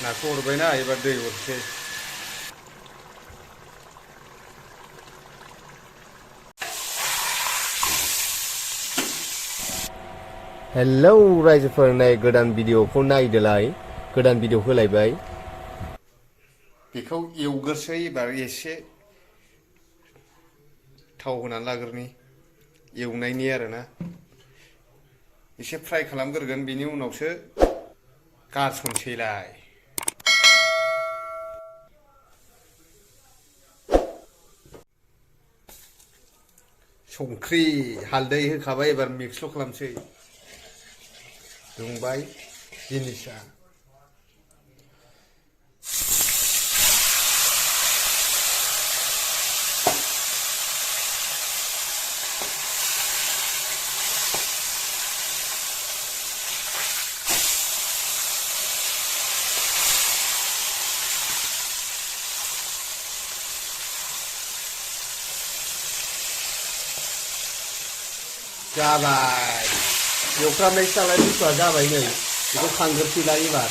नाखौ हरबायना एबार दै हरसै। हेलौ रायजोफोर, नै गोदान भिडिअखौ नायदोलाय, गोदान भिडिअ होलायबाय। बेखौ एवग्रोसै एबार एसे थाव होनानै लाग्रोनि, एवनायनि आरोना एसे फ्राय खालामग्रोगोन, बेनि उनावसो गारसनसैलाय। संख्रि हालदै होखाबाय, एबार मिक्सल' खालामसै। दुंबाय जिनिसा। जाबाय, एवफ्रामनायसो नालाय बुस्थुआ जाबाय। नै बेखौ खांग्रोसैलाय एबार।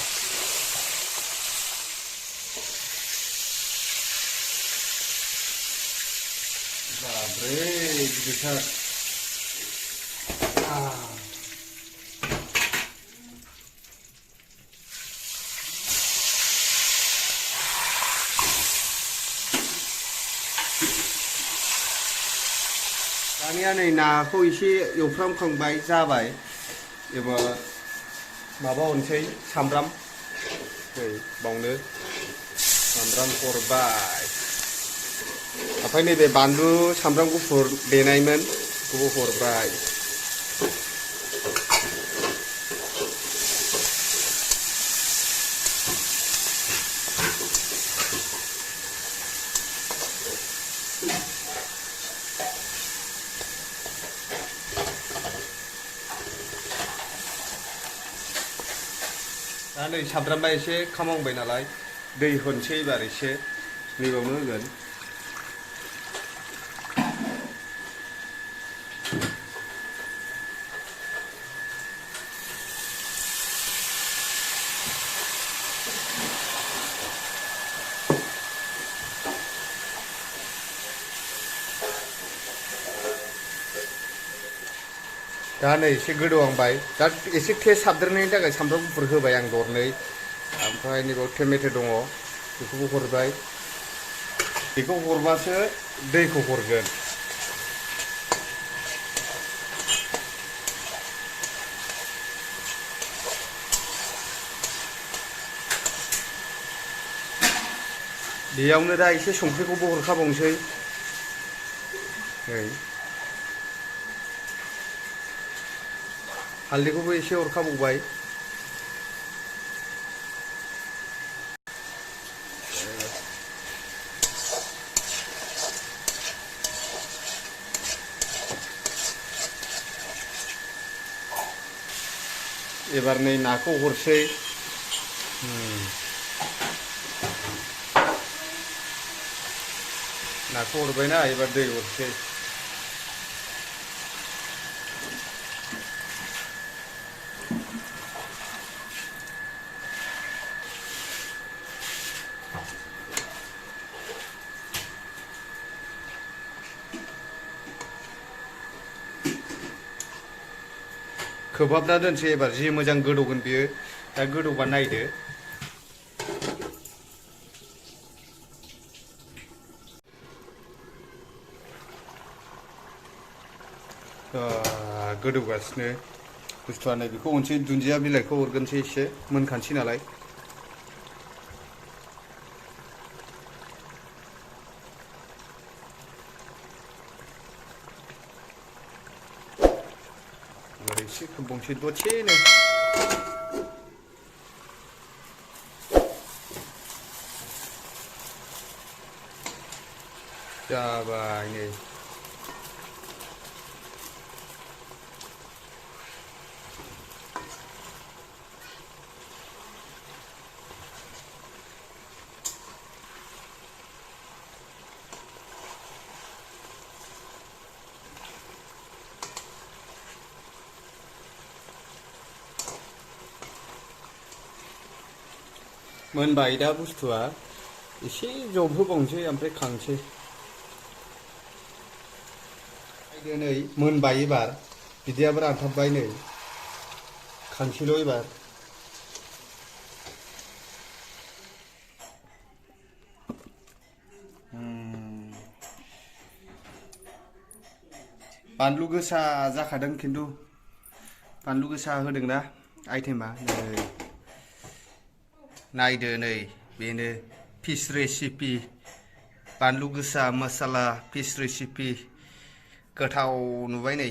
बाब्रे गिदिरथार। दानिया नै नाखौ एसे एवफ्रामखांबाय, जाबाय। एबार माबा हरसै, सामब्राम। नै बावनो सामब्राम हरबाय, ओमफ्राय नैबे बानलु सामब्राम गुफुर देनायमोन बेखौबो हरबाय। दा नै सामब्रामा एसे खामांबाय नालाय दै होनोसै एबार एसे, नैबावनो होगोन। दा नै एसे गोदौहांबाय, दा एसे टेस्ट हाबदेरनायनि थाखाय सामब्राम गुफुर होबाय आं दरनै। ओमफ्राय नैबाव टमेट' दङ, बेखौबो हरबाय। बेखौ हरबासो दैखौ हरगोन। बेयावनो दा एसे संख्रिखौबो हरखाबावनोसै। नै हालदैखौबो एसे हरखाबावबाय। एबार नै नाखौ हरसै। नाखौ हरबायना, एबार दै हरसै। खोबहाबना दोनसै एबार, जि मोजां गोदौगोन बियो। दा गोदौबा नायदो। गोदौगासिनो बुस्थुआ। नै बेखौ हरसै, दुन्दिया बिलाइखौ हरगोनसै, एसे मोनखानोसै नालाय। एबार एसे खोबबावनोसै दसेनो। जाबाय नै। मोनबाय दा बुस्थुआ एसे जबहोबावनोसै ओमफ्राय खांसै नै मोनबाय एबार बिदैयाबो रानथाबबाय नै खांसैल' एबार बानलु गोसा जाखादों खिन्थु बानलु गोसा होदोंना आइटेमा नै नायदो नै बेनो फिश रेसिपि बानलु गोसा मसाला फिश रेसिपि गोथाव नुबाय नै